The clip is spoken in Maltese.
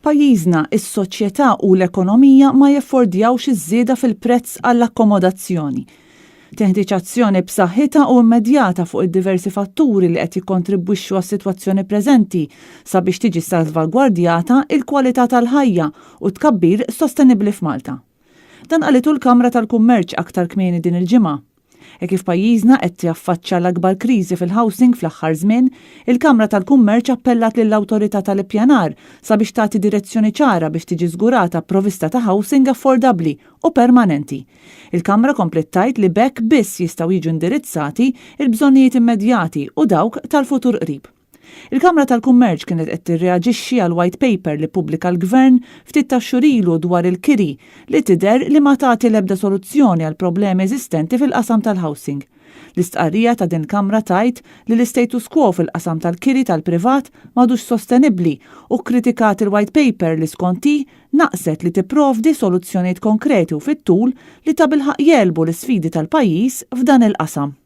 F'pajjiżna, is-soċjetà u l-ekonomija ma jaffordjawx iż-żieda fil-prezz għall-akkomodazzjoni. Tinħtieġ azzjoni b'saħħitha u immedjata fuq id-diversi fatturi li qed jikkontribwixxu għas-sitwazzjoni preżenti sabiex tiġi salvagwardjata il-kwalità tal-ħajja u t-tkabbir sostenibbli f'Malta. Dan qalitu l-Kamra tal-Kummerċ aktar kmieni din il-ġimgħa. Hekk kif pajjiżna qed jaffaċċa l-akbar kriżi fil-housing fl-aħħar żmien, il-Kamra tal-Kummerċ appellat lill-Awtorità tal-Ippjanar sabiex tagħti direzzjoni ċara biex tiġi żgurata provista ta' housing affordabbli u permanenti. Il-Kamra kompliet tgħid li b'hekk biss jistgħu jiġu indirizzati l-bżonnijiet immedjati u dawk tal-futur qrib. Il-Kamra tal-Kummerċ kienet qed tirreaġixxi għal white paper li ppubblika l-Gvern ftit tax-xhur ilu dwar il-kiri li tidher li ma tagħti l-ebda soluzzjoni għall-problemi eżistenti fil-qasam tal-housing. L-istqarrija ta' din il-Kamra tgħid li l-istatus quo fil-qasam tal-kiri tal-privat m'għadux sostenibbli u kkritikat il-white paper li skont hi naqset li tipprovdi soluzzjonijiet konkreti u fit-tul li tabilħaqq jegħlbu l-isfidi tal-pajjiż f'dan il-qasam.